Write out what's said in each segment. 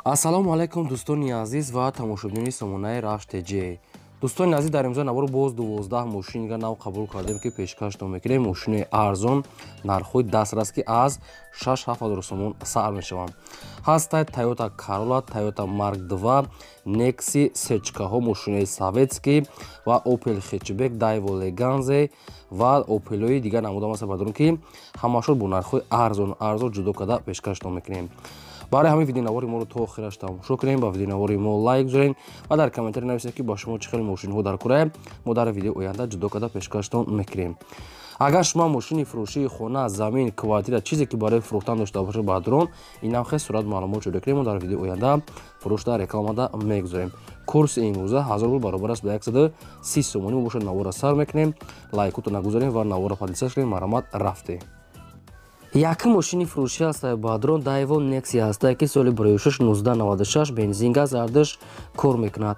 Ассалому алайкум, дӯстони азиз ва тамошобинони сомонаи Рашт ТЖ. Дӯстони азиз, дар имрӯза навор боз 12 мошинига нав қабул кардем, ки пешкаштон мекунем. Мошини арзон, нархҳои дастрас, ки аз 6-7 ҳазор сомон сар мешаванд. Ҳастай Toyota Corolla, Toyota Mark 2, Nexi, сечкаҳо, мошинаи советский ва Opel Hatchback, Daewoo Leganza ва Opel-ҳои дигар намуда масалан бадрон, ки ҳамашон бо нархҳои арзон арзон ҷудо карда пешкаштон мекунем. Барои ҳамин видеонавори моро то охираш тамошо кунем, ба видеонавори мо лайк гузорем ва дар комментарий нависед, ки ба шумо чӣ хел мошинҳо дар кора, мо дар видеои оянда ҷудо карда пешкаштон мекунем. Агар шумо мошини фурӯшии, хона, замин, квартира, чизе ки барои фурӯхтан дошта бошед, бадрон инам хел сурат маълумот ҷудо кунем, мо дар видеои оянда фурӯшда рекламада мегузорем. Курси имрӯза 1000 рубл баробар аст ба 130 сомонӣ. Мо бошад навора сар мекунем, лайкото нагузорем ва навора подписаться кунем. Марҳамат, рафтем. Якум мошини фурӯшӣ ҳастае, бадрон, Daewoo Nexia ҳастае, ки соли 2006, 1996, бензин, газ, ҳардуш кор мекунад.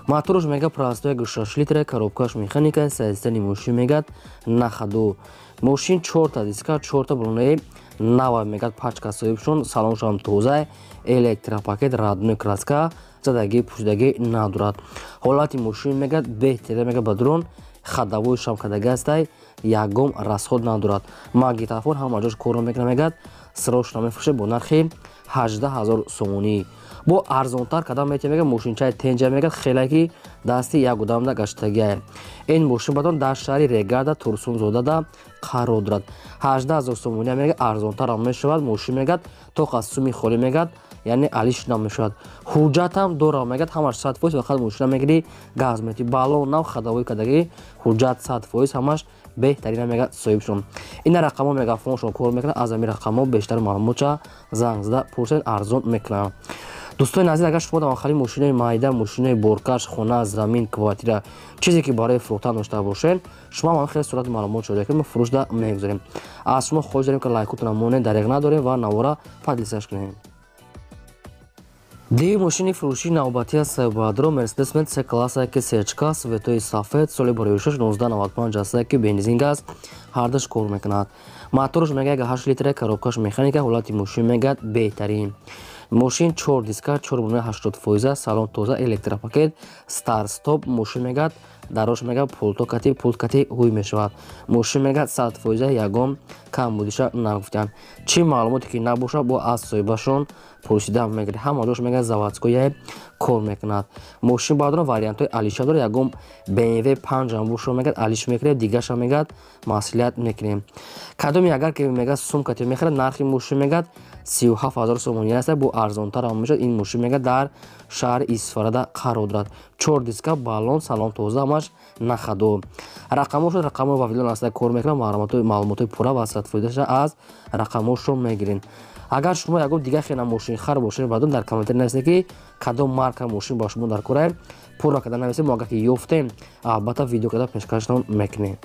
Моторш мега простой, 6 литра, коробкаш механика, состояние мошин мегад на ходу. Мошин чорта диска, чорта баллонаи нава мегад, пачка соҳибшон, салоншам тоза, электропакет, родной краска, задагӣ пӯшидагӣ надорад. Ҳолати мошин мегад беҳтара мега, бадрон, ходовой шам кардагӣ ҳастай, ягон расход надорад. Магнитофон ҳама ҷош корро мекунад мегад, срочно мефурӯшад бо нархи 18 ҳазор сомонӣ. Бо арзонтар кардам метавон мега, мошинчаи тенҷа мегад, хеле ки дасти як одамда гаштагиае. Ин мошин бадон дар шаҳри Регарда, Турсунзодада қарор дорад. 18 ҳазор сомонӣ мега, арзонтарам мешавад. Мошин мегад тоқа суми холӣ мегад, яъне алиш намешавад. Ҳуҷҷатам дорам мегад, ҳамаш 100%, фақат мошина мегирӣ, газ метӣ. Баллон нав, ходовой кардагӣ, ҳуҷҷат 100%, ҳамаш беҳтарина мегад соҳибшон. Ина рақамҳо, мегафоншон кор мекунад, аз ҳамин рақамҳо бештар маълумотша занг зада пурсед, арзон мекунанд. Дӯстони азиз, агар шумо дар хали мошинаи майда, мошинаи боркаш, хона, замин, квартира, чизе ки барои фурӯхтан дошта бошед, шумо ҳам хеле сурати маълумот шуда ки мо фурӯшда мегузорем. Аз шумо хоҳиш дорем, ки лайкотона монед, дареғ надорем ва навора подписаться кунем. Дигар мошини фурӯшии навбатӣ аст, бадро, Mercedes-Benz C класса, ки сечка, цветои сафед, соли 2006, 1995 аст, ки бензин, газ ҳардуш кор мекунад. Моторш мега 8 литра, коробкаш механика, ҳолати мошин мегад беҳтарин. Мошин чор диска, чор баллонаи 80%, салон тоза, электропакет, старт стоп. Мошин мегад дарош мегад пулто кати, пулт кати ҳуй мешавад. Мошин мегад 100%, ягон камбудиша нагуфтанд. Чӣ маълумоте ки набошад, бо аз соҳибашон пурсида мегиред. Ҳама ҷош мегад заводское кор мекунад. Мошин баъдон вариантҳои алиша дорад, ягон BMW 5 бошо мегад алиш мекунем, дигаша мегад маслиҳат мекунем. Кадоме агар ки мегад сумкате мехарад, нархи мошин мегад 37 ҳазор сомонӣ аст, бо арзонтарам мешавад. Ин мошин мегад дар шаҳри Исфарада қарор дорад. Чор диска, баллон, салон тоза, ҳамаш на ходу. Рақамҳошон рақамҳои Вавилон аст, кор мекунад, маълумотҳои пурра ва 100%-аша аз рақамҳошон мегирем. Агар шумо ягон дигар хела мошинхар бошед, баъдон дар комментарий нависед, ки кадом марка мошин ба шумо дар кора, пурра карда нависед. Мо агар ки ёфтем, албатта видео карда пешкаштон мекунем.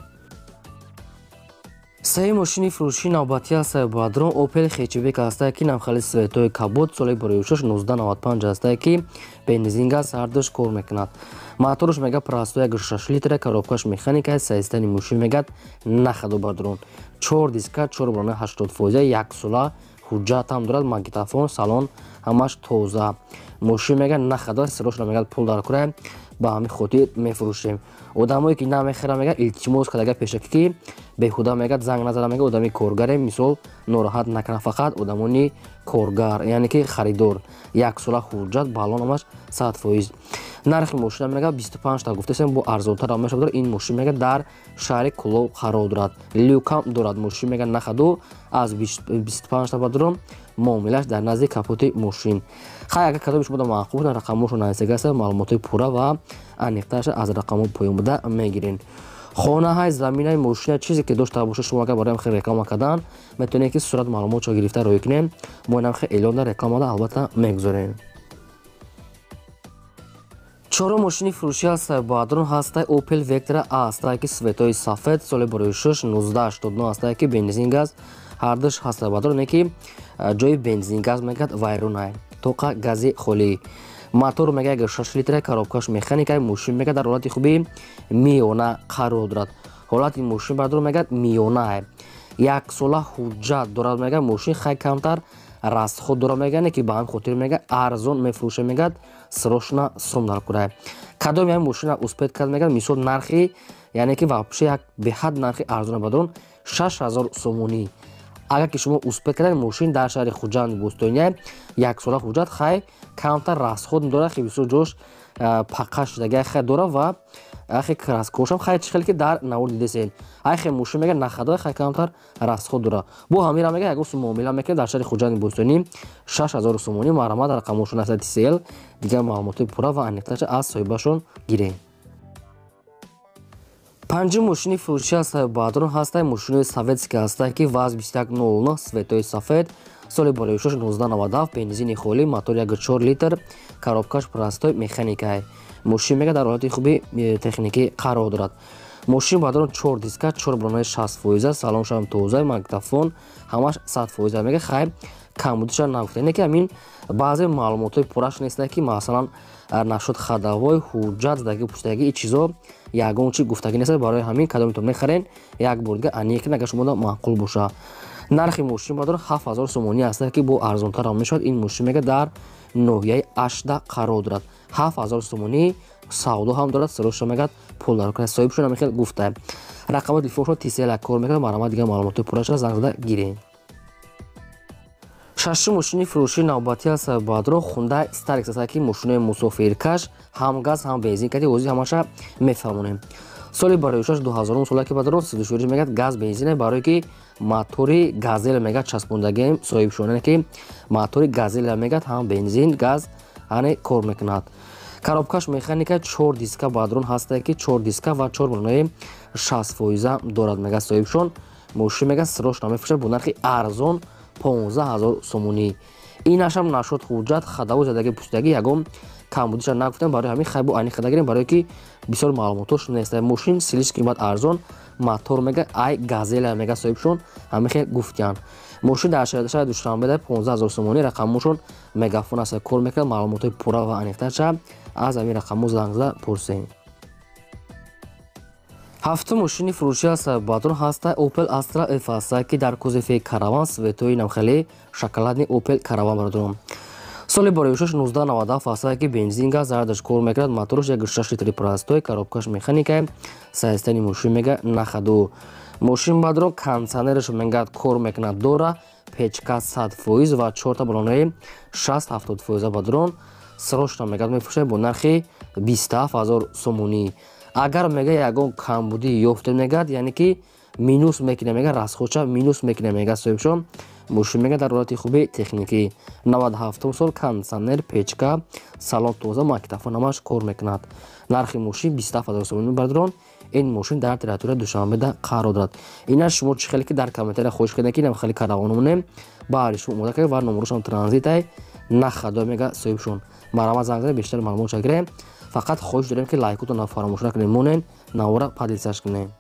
Сеи мошини фурӯшии навбатӣ аст, бадрон, Opel Hatchback ҳастае, ки навхали цветои кабуд, соли 2006, 1995 ҳастае, ки бензин, газ ҳардуш кор мекунад. Моторш мега простой, 6 литра, коробкаш механика, состояние мошин мегад на ходу, бадрон. Чор диска, чор баллонаи 80%, як сола ҳуҷҷатам дорад, магнитофон, салон ҳамаш тоза. Мошин мега на ходу, срочно мегад пул дар кора, ба ҳамин хотир мефурӯшем. Одамое ки намехӯранд мега, илтимос кардага пешакӣ, ки беҳуда мегад занг назада, мега одами коргаре, мисол нороҳат накунад, фақат одамони коргар, яъне ки харидор. Як сола ҳуҷҷат, баллон ҳамаш 100%. Нархи мошина мега 25 та гуфтасем, бо арзонтар мешавад. Ин мошин мега дар шаҳри Кӯлоб қарор дорад, люкам дорад. Мошин мега на ходу, аз 25 та, бадрон, муомилаш дар назди капоти мошин. Хай, агар кадоми шумо маъқул бошад, рақамҳошо нависага, маълумотҳои пурра ва аниқтарша аз рақамҳо поён буда мегирем. Хонаҳай, заминаи, мошина, чизе ки дошта бошад шумо, агар бароям хел реклама кардан, метавонед ки сурат маълумотшо гирифта рӯй кунем, мо инам хел эълонда, рекламада албатта мегузорем. Чорум мошини фурӯшӣ аст, бадрон, ҳастай Opel Vectra A ҳастае, ки цветои сафед, соли 2006, 1989 ҳастае, ки бензин, газ ҳардуш ҳаста, бадрон, не ки ҷои бензин, газ мегад вайронай, тоқа гази холӣ. Мотор мега 6 литра, коробкаш механика. Мошин мега дар ҳолати хуби миёна қарор дорад. Ҳолати мошин, бадрон, мегад миёна, як сола ҳуҷҷат дорад мега. Мошин хай камтар расход дора мега, ки ба ҳамин хотир мега арзон мефурӯша мегад, срочно сум дар кора. Кадоми ҳамин мошина успеть кард мегад, мисол нархи, яъне ки вообще як беҳад нархи арзона, бародарон, 6000 сомонӣ. Агар ки шумо успеть кардед, мошин дар шаҳри Хуҷанд Бӯстония, яксола ҳуҷҷат, хай камтар расход дора, хе бисёр ҷош пақа шудаги хай дора ва ахе краскошам хай чӣ хеле ки дар навор дидесен. Айхе мошин мега нахадо, хай камтар расход дора. Бо ҳамира мега ягон сум муомила мекунед дар шаҳри Хуҷанди Бӯстонӣ, 6000 сомонӣ. Марҳамат, рақамошон аст ТСЛ, дигар маълумоти пурра ва аниқтарша аз соҳибашон гирем. Панҷум мошини фурӯшӣ аст, баъдрон ҳастай, мошинои советский ҳастай, ки ВАЗ 2109, цветои сафед, соли болоишош 1997, бензини холӣ, мотор 1,4 литр, коробкаш простой механикай. Мошин мега дар ҳолати хуби техникӣ қарор дорад. Мошин, баъдрон, чор диска, чор балонаи 60%, салоншам тоза, магнитофон ҳамаш 100% мега. Хай камбудиша нагуфта, ине ки ҳамин баъзе маълумотҳои пурраш нестанд, ки масалан нашуд ходовой, ҳуҷҷат, задаги, пуштаги, и чизо ягон чи гуфтагӣ нест. Барои ҳамин кадомитон мехарен, як бор дига аниқ кунед, агар шумо маъқул боша. Нархи мошин, баъдор, 7000 сомонӣ аст, ки бо арзонтар мешавад. Ин мошин мега дар ноҳияи Ашта қарор дорад. 7000 сомонӣ савдо ҳам дорад, сироша мегад пул дар кунад, соҳибшон ҳамин хел гуфта. Рақамҳои телефоншон ТСЛ кор мекунад. Марҳамат, дигар маълумоти пурраша занг зада гирем. Шашум мошини фурӯшии навбатӣ аст, баъдро Хундай Старекс аст, ки мошинои мусофиркаш, ҳам газ, ҳам бензин кади, ҳозир ҳамаша мефаҳмонем. Соли бароишаш 2000 сола, ки баъдро сидушӯриш мегад газ бензине, барое ки мотори газел мегад часпондагием соҳибшон, ки мотори газел мегад ҳам бензин, газ ане кор мекунад. Коробкаш механика, чор диска, баъдрон ҳастае, ки чор диска ва чор балонаи 60% дорад мегад соҳибшон. Мошин мегад срочно мефурӯшад бо нархи арзон, 15 000 сомонӣ. Инашам нашуд ҳуҷҷат, ходовой, задаги, пустаги, ягон камбудиша нагуфтем. Барои ҳамин хайбу ани хада гирем, барое ки бисёр маълумотош нест. Мошин слишком бад арзон, мотор мега ай газела мега, соҳибшон ҳамин хел гуфтиянд. Мошин дар шаҳри Душанбеда, 15 000 сомонӣ. Рақамошон мегафон аст, кор мекунад. Маълумотҳои пурра ва аниқтарша аз ҳамин рақамҳо занг зада пурсем. Ҳафтум мошини фурӯшӣ аст, баъдон ҳаста Opel Astra F аста, ки дар кузови Караван, цветои намхели шоколадный Opel Караван, бародарон. Соли бароишаш 1997 аста, ки бензин, газ зардаш кор мекунад, мотораш 1,6 литри простой, коробкаш механика, состояние мошин мега на ходу. Мошин, баъдро, кондиционераш мегад кор мекунад, дора печка 100% ва чорта балонаи 60-70%. Бадрон, срочно мегад мефурӯшад бо нархи 27 000 сомонӣ. Агар мега ягон камбудӣ ёфте мегад, яъне ки минус мекунем мега, расходша минус мекунем мега соҳибшон. Мошин мега дар ҳолати хуби техникӣ, 97 сол, кондиционер, печка, салон тоза, магнитофон ҳамаш кор мекунад. Нархи мошин 27 000 сомонӣ, бардорон. Ин мошин дар территорияи Душанбеда қарор дорад. Ина шумо чӣ хеле ки дар комментария хоҳиш кардем, ки инам хеле каравономонем, баъди шумо омода кардем ва номерошам транзитай, на ходу мега соҳибшон. Марҳамат, занг занед, бештар маълумотша гирем. Фақат хоҳиш дорем, ки лайкотонро фаромӯш накунем, монен навора поделиться кунем.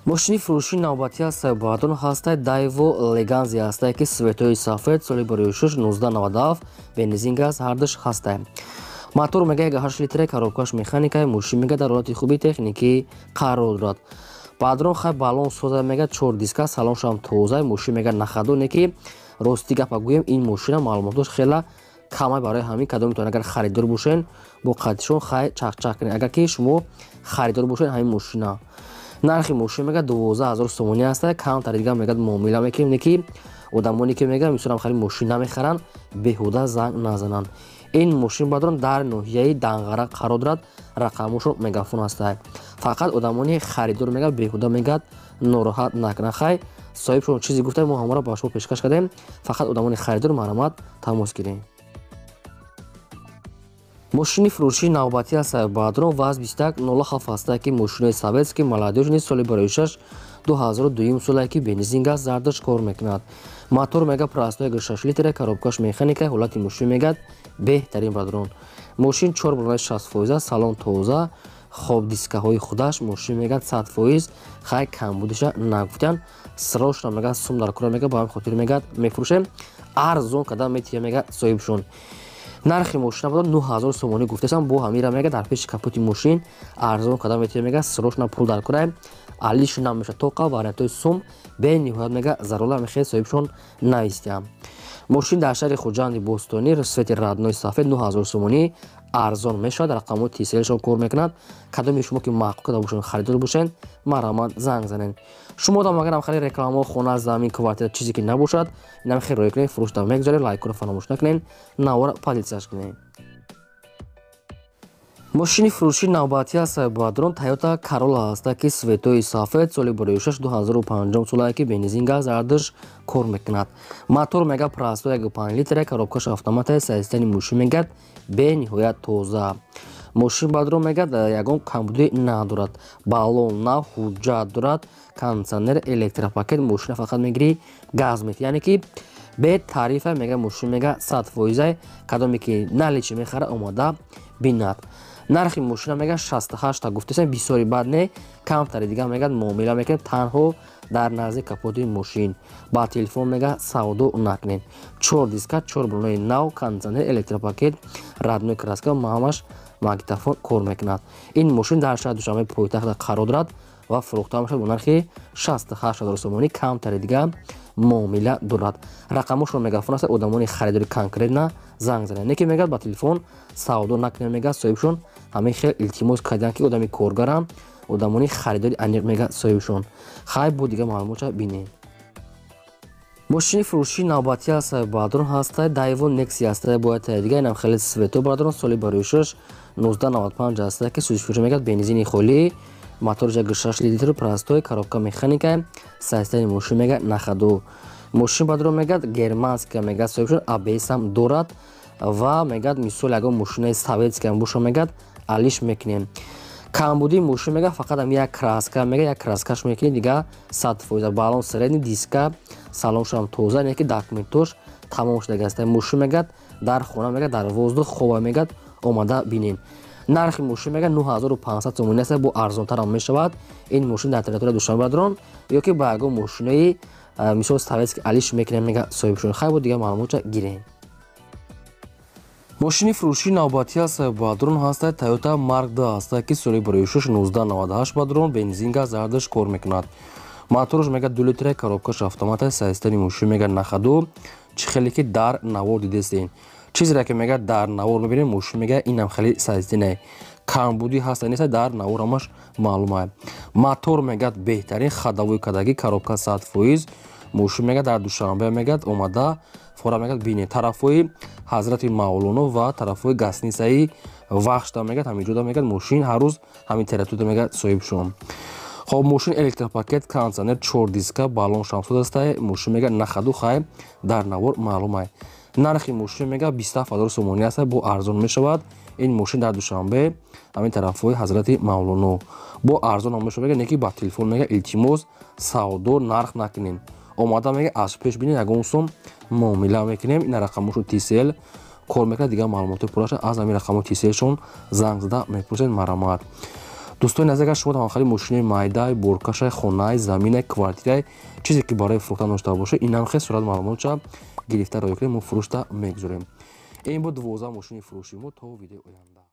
Мошини фурӯшии навбатӣ аст, баъдон ҳастай Дайво Леганзи ҳастай, ки цветои сафед, соли бароишуш 1997, бензин, газ ҳардуш ҳастай. Мотор мега 1,8 литре, коробкаш механика. Мошин мега дар ҳолати хуби техникӣ қарор дорад. Баъдрон хай балон соза мега, чор диска, салоншам тоза. Мошин мега на ходу, не ки рости гапа гӯем, ин мошина маълумотош хела камай. Барои ҳамин кадомитон агар харидор бошен, бо қатишон хай чақчақ кунед. Агар ки шумо харидор бошед ҳамин мошина, нархи мошин мега 12 000 сомонӣ аста. Камтар дигар мегад муомила мекунем, не ки одамоне ки мегӯянд мисолам хеле мошин намехаранд, беҳуда занг назананд. Ин мошин, бадрон, дар ноҳияи Данғара қарор дорад. Рақамошон мегафон ҳастад. Фақат одамони харидор мегӯяд, беҳуда мегӯяд нороҳат накунанд. Хай соҳибшон чизе гуфта, мо ҳамаро ба шумо пешкаш кардем. Фақат одамони харидор марҳамат, тамос гирем. Мошини фурӯшии навбатӣ аст, баъдрон ВАЗ 2107 ҳастад, ки мошинои советский, молодёжный, соли бароишаш 2002 солае, ки бензин, газ зардаш кор мекунад. Мотор мега простой 6 литра, коробкаш механика. Ҳолати мошин мегад беҳтарин, бародарон. Мошин чор балонаи 60%, салон тоза, хоб дискаҳои худаш. Мошин мегад 100%, хай камбудиша нагуфтян. Срочно мегад сум дар кора мега, ба ҳамин хотир мегад мефурӯшем, арзон када метия мега соҳибшон. Нархи мошина буда 9000 сомонӣ гуфтасам, бо ҳамира мега дар пеши капоти мошин арзон када метия мега. Срочно пул дар кора. алиш намешавад. Тоқа вариантҳои сум бениҳоят мега зарура мехел соҳибшон навистиям. Мошин дар шаҳри Хуҷанди Бостонӣ, цвети родной сафед, 9000 сомонӣ арзон мешавад. Рақамҳои тиселшон кор мекунад. Кадоме шумо ки маъқул карда бошед, харидор бошед, марҳамат, занг занед. Шумо дам агарам хеле рекламаҳо, хона, замин, квартира, чизе ки набошад, инам хел рӯй кунед, фурӯшта мегузоред. Лайкро фаромӯш накунед, навора поделиться кунед. Мошини фурӯши навбатӣ аст, бародарон, Тойота Карола ҳаста, ки цветои сафед, соли 2006, 2005 солае, ки бензин, газ ардаш кор мекунад. Мотор мега простой 1,5 литра, коробкаш автомата. Состояни мошин мегад бениҳоят тоза. Мошин, бародарон, мегад ягон камбудӣ надорад, баллон нав, ҳуҷҷат дорад, кондитсионер, электропакет. Мошина фақат мегирӣ, газ мети, яъне ки бе тарифа мега. Мошин мега 100%. Кадоме ки наличи мехара, омада бинад. Нархи мошина мега 68 гуфтесем, бисёри бад не, камтари дигар мегад муомила мекунем. Танҳо дар назди капоти мошин, ба телефон мега савдо накунед. Чор диска, чор баллони нав, кондитсионер, электропакет, родной краска, ҳамаш, магнитофон кор мекунад. Ин мошин дар шаҳри Душанбе, пойтахта қарор дорад ва фурӯхта мешавад бо нархи 68 ҳазор сомонӣ, камтари дигар муомила дорад. Рақамошро мегафон аст, одамони харидори конкретно занг занед, не ки мегӯяд ба телефон савдо накунед. Мегӯяд, соҳибшон ҳамин хел илтимос карданд, ки одами коргарам, одамони харидори аниқ мегӯяд соҳибшон. Хай, бо дигар маълумотша бинем. Мошини фурӯшии навбатӣ аст, бародарон, ҳаста Дайво Некси ҳаста, бояд дига инам хеле цвето, бародарон, соли барои 6, 1995 ҳаста, ки сӯзишфурӯшӣ мегӯяд бензини холӣ, мотор 6 литр, простой, коробка механика. Состояни мошин мегӯяд на ходу. Мошин, бародарон, мегӯяд германская, мегӯяд соҳибшон, АБС-ам дорад ва мегӯяд мисол ягон мошинаи советскиам боша, мегӯяд алиш мекунем. Камбудии мошин мегӯяд фақат ам як краска, мегӯяд як краскаш мекунӣ, дига 100%. Баллон средний, диска, салоншам тоза, не ки документош тамом шудага аст. Мошин мегӯяд дар хона, мегӯяд дар воздух хова, мегӯяд омада бинем. Нархи мошин мегӯяд 9500 сомонӣ аст, бо арзонтарам мешавад. Ин мошин дар территорияи Душанбе, бародарон, ё ки ба ягон мошинаи мисол советский алиш мекунем, мегӯяд соҳибшон. Хай, бо дигар маълумотша гирем. Мошини фурӯшии навбатӣ аст, бародарон, ҳаста Тойота Марк 2 ҳаста, ки соли барои 6, 1998, бародарон, бензин, газ ардаш кор мекунад. Мотораш мегӯяд 2 литра, коробкаш автомата. Состояни мошин мегӯяд на ходу, чӣ хеле ки дар навор дидестем. Чизере ки мегӯяд дар навор мебинем, мошин мегӯяд инам хеле состояния, камбудӣ ҳаста неста, дар навор ҳамаш маълума. Мотор мегӯяд беҳтарин, ходовой кардагӣ, коробка 100%. Мошин мегӯяд дар Душанбе, мегӯяд омада фора, мегӯяд бинед, тарафҳои Ҳазрати Мавлоно ва тарафҳои гостиницаи Вахшта, мегӯяд ҳамин ҷода, мегӯяд мошин ҳар рӯз ҳамин территория, мегӯяд соҳибшон. Хоб, мошин электропакет, кондитсионер, чор диска, баллон шамсуд аста. Мошин мегӯяд на ходу, хай, дар навор маълумай. Нархи мошин мегӯяд 27 000 сомонӣ аст, бо арзон мешавад. Ин мошин дар Душанбе, ҳамин тарафҳои Ҳазрати Мавлоно, бо арзон ҳам мешавад, мегӯяд, не ки ба телефон мегӯяд илтимос савдо нарх накунем, омада мегӯяд аз пеш бинед, ягон сум муомила мекунем. Ин рақамошо Тисел кор мекунад, дигар маълумоти пурраша аз ҳамин рақамо Тиселшон занг зада мепурсед, марҳамат. Дӯстони азиз, агар шумо таманхали мошинаи майдай, боркашай, хонаи, заминай, квартирай, чизе ки барои фурӯхтан дошта бошед, инам хел сурат маълумотша гирифта роя кунед, мо фурӯшта мегузорем. Ин буд 12 мошини фурӯши мо. То видеои оянда.